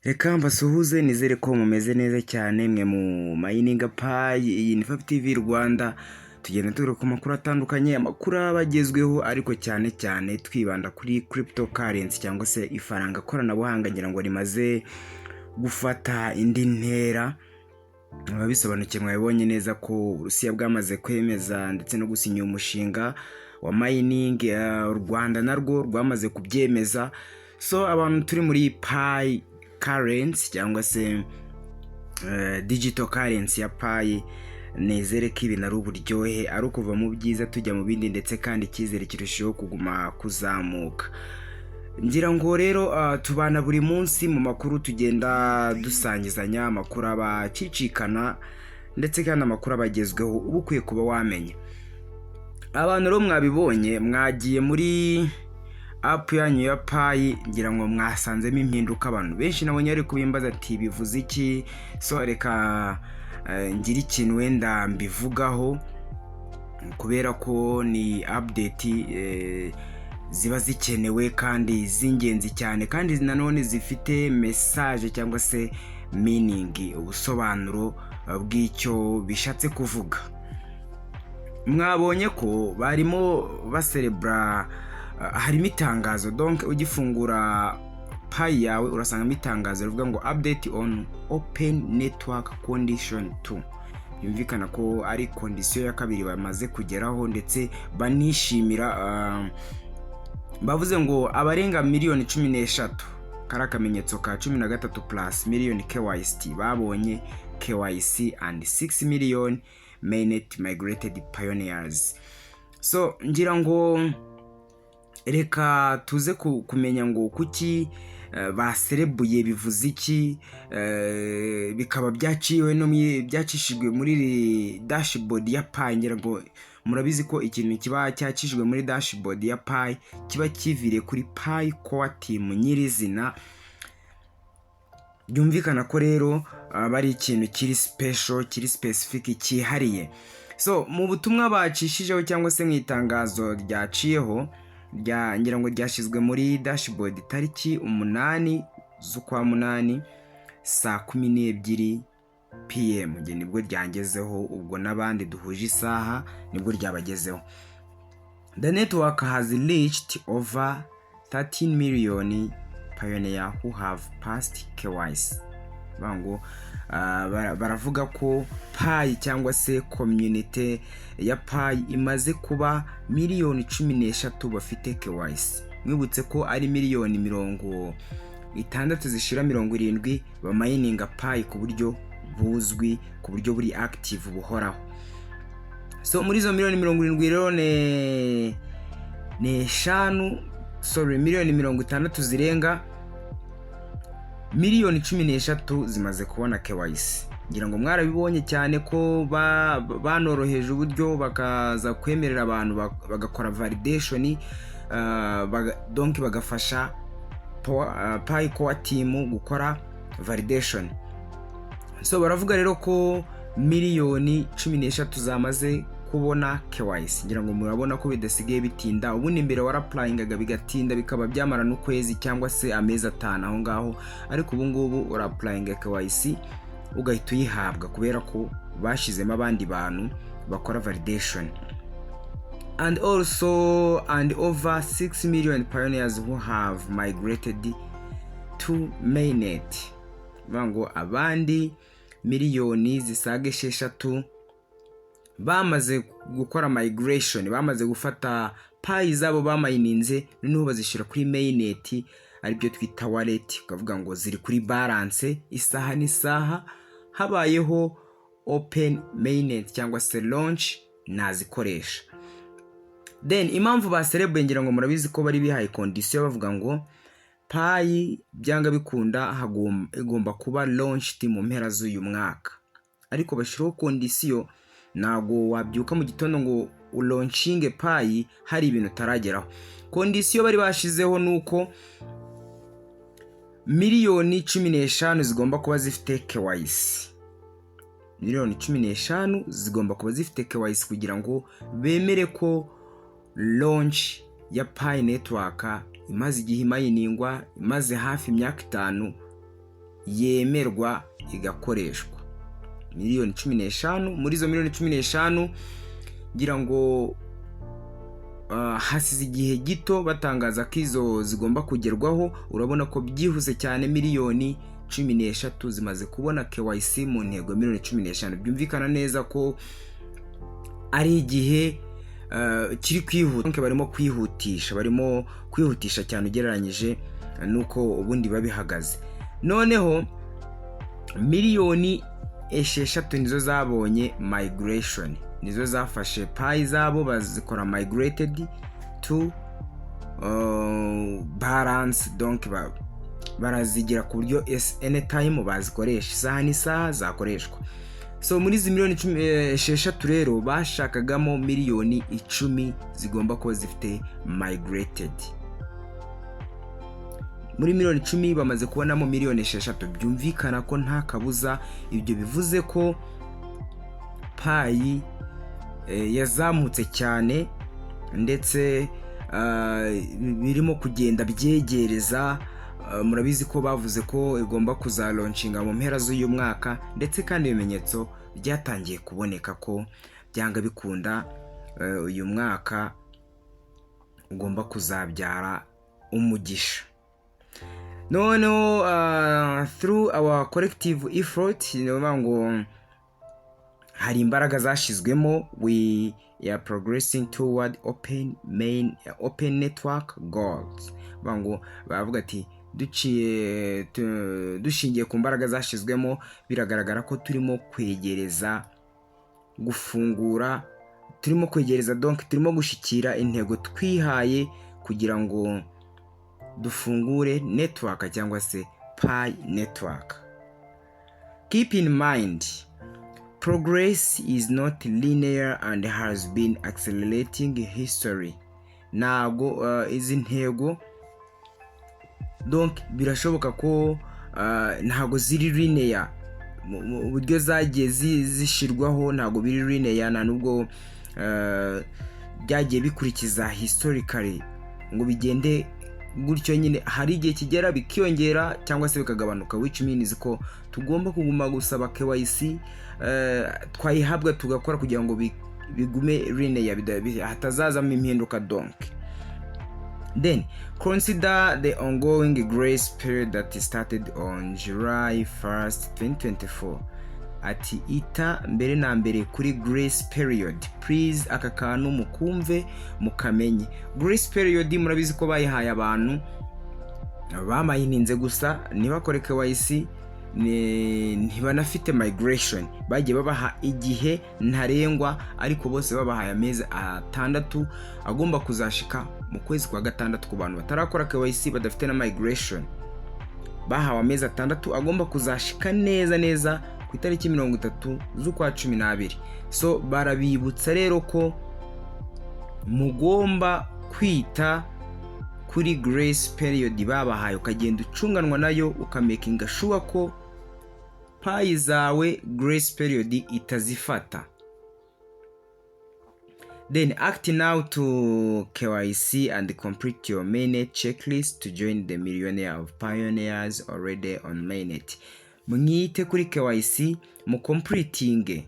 Reka mbasuhuze, nizere ko mumeze neza cyane mwe mu mininga Pi. Iyi ni Fafi TV Rwanda, tugenda tugaruka ku makuru atandukanye, amakuru aba agezweho, ariko cyane cyane twibanda kuri cryptocurrency cyangwa se ifaranga koranabuhanga, ngira ngo rimaze gufata indi ntera. Ababisobanukiwe mwabibonye neza ko Uburusiya bwamaze kwemeza ndetse no gusinya umushinga wa mining, u Rwanda narwo rwamaze kubyemeza. So abantu turi muri Pi currency cyangwa se digital currency ya Pi, nizere ko ibintu ari uburyohe, ari ukuva mu byiza tujya mu bindi, ndetse kandi icyizere kirushaho kuguma kuzamuka. Ngira ngo rero tubana buri munsi mu makuru, tugenda dusangizanya amakuru aba acicikana, ndetse kandi amakuru aba agezweho uba ukwiye kuba wamenya. Abantu rero mwabibonye, mwagiye muri app yanyu ya Pi, ngira ngo mwasanzemo impinduka. Abantu benshi nabonye bari kubimbaza ati: "Bivuze iki?" So reka ngire ikintu wenda mbivugaho, kubera ko ni update ziba zikenewe kandi z'ingenzi cyane, kandi nanone zifite message cyangwa se meaning, ubusobanuro bw'icyo bishatse kuvuga. Mwabonye ko barimo baserebura, harimo itangazo. Donc ugifungura Pi yawe urasangamo itangazo rivuga ngo "Update on open network condition 2". Byumvikana ko ari condition ya kabiri bamaze kugeraho, ndetse banishimira. Bavuze ngo abarenga miliyoni 13, kari akamenyetso ka 13 plus miliyoni KYC babonye KYC and 6 million mainnet migrated pioneers. So ngira ngo reka tuze kumenya ngo kuki baserebuye, bivuze iki, bikaba byaciwe no byacishijwe muri dashboard ya Pi. Ngira ngo murabizi ko ikintu kiba cyacishijwe muri dashboard ya Pi kiba kiviriye kuri Pi Core Team nyirizina. Byumvikana ko rero aba ari ikintu kiri special, kiri specific, cyihariye. So mu butumwa bacishijeho cyangwa se mu itangazo ryaciyeho rya, ngira ngo ryashyizwe muri dashboard tariki 8 z'ukwa munani saa 12 PM, njye nibwo ryangezeho, ubwo n'abandi duhuje isaha nibwo ryabagezeho. "The network has reached over 13 million pioneer who have passed KYC." Bavuga ngo baravuga ko Pi cyangwa se community ya Pi imaze kuba miliyoni 13 bafite KYC. Mwibutse ko ari miliyoni 60 zishira 70 bamayininga Pi ku buryo buzwi, ku buryo buri active, buhoraho. So muri izo miliyoni 70 rero ni eshanu, sorry, miliyoni 60 zirenga, miliyoni 13 zimaze kubona KYC. Ngira ngo mwarabibonye cyane ko banoroheje uburyo, bakaza kwemerera abantu bagakora validation, donc bagafasha Pi Core Team gukora validation. So baravuga rero ko miliyoni 13 zamaze kubona KYC. Ngira ngo murabona ko bidasigaye bitinda. Ubundi mbere warapplyingaga bigatinda, bikaba byamara n'ukwezi cyangwa se amezi 5 aho ngaho, ariko ubu ngubu urapplyinga KYC ugahita uyihabwa, kubera ko bashyizemo abandi bantu bakora validation. And also and over 6 million pioneers who have migrated to mainnet. Bivuga ngo abandi miliyoni zisaga 6 bamaze gukora migration, bamaze gufata Pi zabo bamayininze, noneho bazishyira kuri mainnet, aribyo twita wallet, ukavuga ngo ziri kuri balance, isaha n'isaha habayeho open mainnet cyangwa se launch nazikoresha. Then impamvu baserebuye, ngira ngo murabizi ko bari bihaye condition, bavuga ngo Pi byanga bikunda igomba kuba launched mu mpera z'uyu mwaka, ariko bashyiraho condition: ntabwo wabyuka mu gitondo ngo ulaunchinge Pi hari ibintu utarageraho. Condition bari bashizeho ni uko miliyoni 15 zigomba kuba zifite KYC. Miliyoni 15 zigomba kuba zifite KYC kugira ngo bemere ko launch ya Pi Network imaze igihe imayiningwa, imaze hafi imyaka 5. yemerwa igakoreshwa. Miliyoni 15. Muri izo miliyoni 15, ngira ngo hasize igihe gito batangaza ko izo zigomba kugerwaho. Urabona ko byihuse cyane, miliyoni 13 zimaze kubona KYC mu ntego ya miliyoni 15. Byumvikana neza ko ari igihe kiri kwihuta, barimo kwihutisha cyane ugereranyije n'uko ubundi biba bihagaze. Noneho miliyoni 6 nizo zabonye migration, nizo zafashe Pi zabo bazikora migrated to balance, donc barazigira ku buryo anytime bazikoresha, isaha n'isaha zakoreshwa. So muri izi miliyoni 6 rero, bashakagamo miliyoni 10 zigomba kuba zifite migrated. Muri miliyoni 10 bamaze kubonamo miliyoni 6. Byumvikana ko nta kabuza, ibyo bivuze ko Pi yazamutse cyane, ndetse birimo kugenda byegereza. Murabizi ko bavuze ko igomba kuzalaunchinga mu mpera z'uyu mwaka, ndetse kandi ibimenyetso byatangiye kuboneka ko byanga bikunda uyu mwaka ugomba kuzabyara umugisha. Noneho through our collective effort, ni ukuvuga ngo hari imbaraga zashyizwemo, we are progressing toward open main open network goals. Bavuga ngo, baravuga ati duciye dushingiye ku mbaraga zashyizwemo, biragaragara ko turimo kwegereza gufungura, turimo kwegereza, donc turimo gushyikira intego twihaye kugira ngo dufungure network cyangwa se Pi Network. Keep in mind, progress is not linear and has been accelerating history. Ntabwo izi ntego, donc birashoboka ko ntabwo ziri linear mu buryo zagiye zishyirwaho, ntabwo biri linear, nta nubwo byagiye bikurikiza historically ngo bigende gutyo nyine. Hari igihe kigera bikiyongera cyangwa se bikagabanuka, which means ko tugomba kuguma gusaba KYC, twayihabwa tugakora kugira ngo bigume linear, hatazazamo impinduka. Donc then consider the ongoing grace period that started on July 1st 2024. Ati ita mbere na mbere kuri grace period. Please, aka kantu mukumve, mukamenye. Grace period murabizi ko bayihaye abantu bamininze gusa, ntibakore KYC, ntibanafite migration. Bagiye babaha igihe ntarengwa, ariko bose babahaye amezi 6 agomba kuzashika mu kwezi kwa gatandatu. Ku bantu batarakora KYC, badafite na migration, bahawe amezi 6 agomba kuzashika neza neza ku itariki 30 z'ukwa 12. So barabibutsa rero ko mugomba kwita kuri grace period babahaye, ukagenda ucunganwa nayo, ukamakinga sure ko Pi zawe grace period itazifata. Then act now to KYC and complete your mainnet checklist to join the millionaire of pioneers already on mainnet. Mwite kuri KYC, mu completing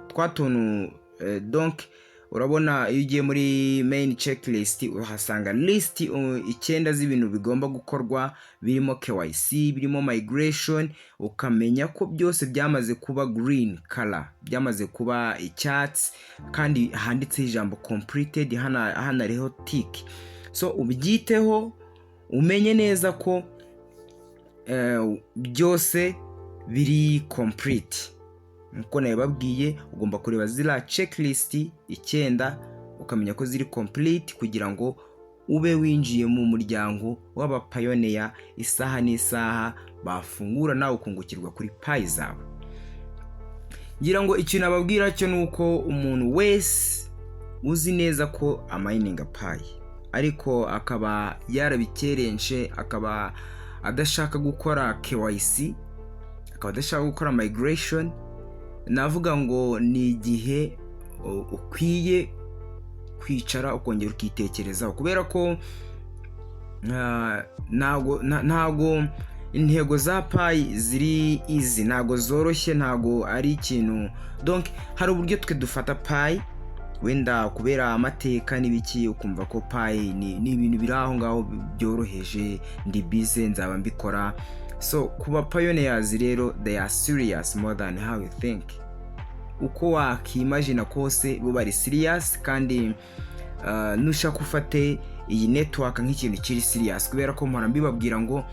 twa tuntu. Donc urabona iyo ugiye muri main checklist uhasanga list icyenda z'ibintu bigomba gukorwa, birimo KYC, birimo migration, ukamenya ko byose byamaze kuba green color, byamaze kuba icyatsi, kandi handitseho ijambo completed, hano hariho tick. So ubyiteho, umenye neza ko byose biri complete. Nkuko nabibabwiye, ugomba kureba ziriya checklist icyenda, ukamenya ko ziri complete, kugira ngo ube winjiye mu muryango w'abapioneer, isaha n'isaha bafungura nawe ukungukirwa kuri Pi zawe. Ngira ngo ikintu ababwira cyo ni uko umuntu wese uzi neza ko amininga Pi, ariko akaba yarabikerenje, akaba adashaka gukora KYC, akaba adashaka gukora migration, navuga ngo ni igihe ukwiye kwicara ukongera ukitekerezaho, kubera ko ntago Intego za Pi ziri easy, ntago zoroshye, ntago ari ikintu. Donc hari uburyo twe dufata Pi, wenda kubera amateka n'ibiki, ukumva ko Pi ni ibintu biri aho ngaho byoroheje, ndi bize nzaba mbikora. So kuba pioneers rero, they are serious more than how you think. Uko wakimagina kose, bo bari serious. Kandi nushaka ufate iyi network nk'ikintu kiri serious, kubera ko mpora mbibabwira ngo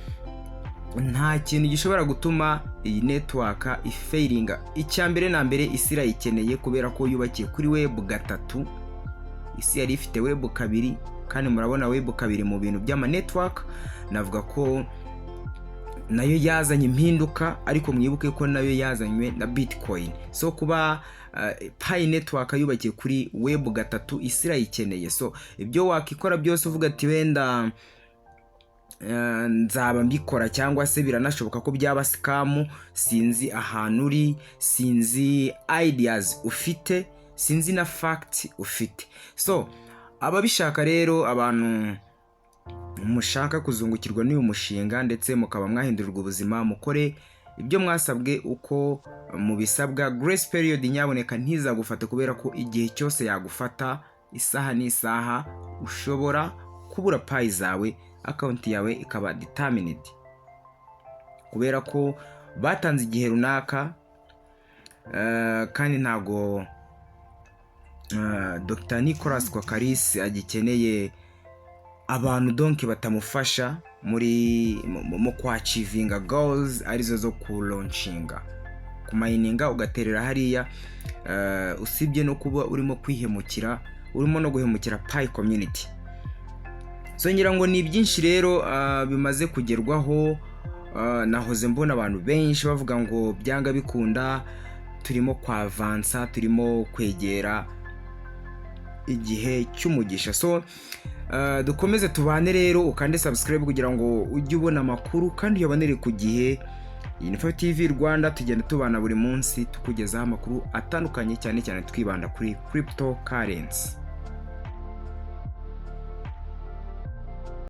nta kintu gishobora gutuma iyi network ifailinga. Icya mbere na mbere, isi irayikeneye kubera ko yubakiye kuri web 3. Isi yari ifite web 2, kandi murabona web 2 mu bintu by'ama network, navuga ko nayo yazanye impinduka, ariko mwibuke ko nayo yazanywe na Bitcoin. So kuba Pi Network yubakiye kuri web 3, isi irayikeneye. So ibyo wakikora byose uvuga ati wenda nzaba mbikora, cyangwa se biranashoboka ko byaba scam, sinzi ahantu uri, sinzi ideas ufite, sinzi na fact ufite. So ababishaka rero, abantu mushaka kuzungukirwa n'uyu mushinga ndetse mukaba mwahindurirwa ubuzima, mukore ibyo mwasabwe uko mubisabwa. Grace period nyaboneka ntizagufate, kubera ko igihe cyose yagufata, isaha n'isaha ushobora kubura Pi zawe, account yawe ikaba determined, kubera ko batanze igihe runaka. Kandi ntago Dr Nicolas Kokkalis agikeneye abantu donc batamufasha muri mu kwachievinga goals, arizo zo kulaunchinga, kumininga ugaterera hariya. Usibye no kuba urimo kwihemukira, urimo no guhemukira Pi community. So ngira ngo ni byinshi rero bimaze kugerwaho. Nahoze mbona abantu benshi bavuga ngo byanga bikunda turimo kwavansa, turimo kwegera igihe cy'umugisha. So dukomeze tubane rero, ukande subscribe kugira ngo ujye ubona amakuru kandi uyabonere ku gihe. Iyi ni TV Rwanda, tugenda tubana buri munsi tukugezaho amakuru atandukanye, cyane cyane twibanda kuri cryptocurrency.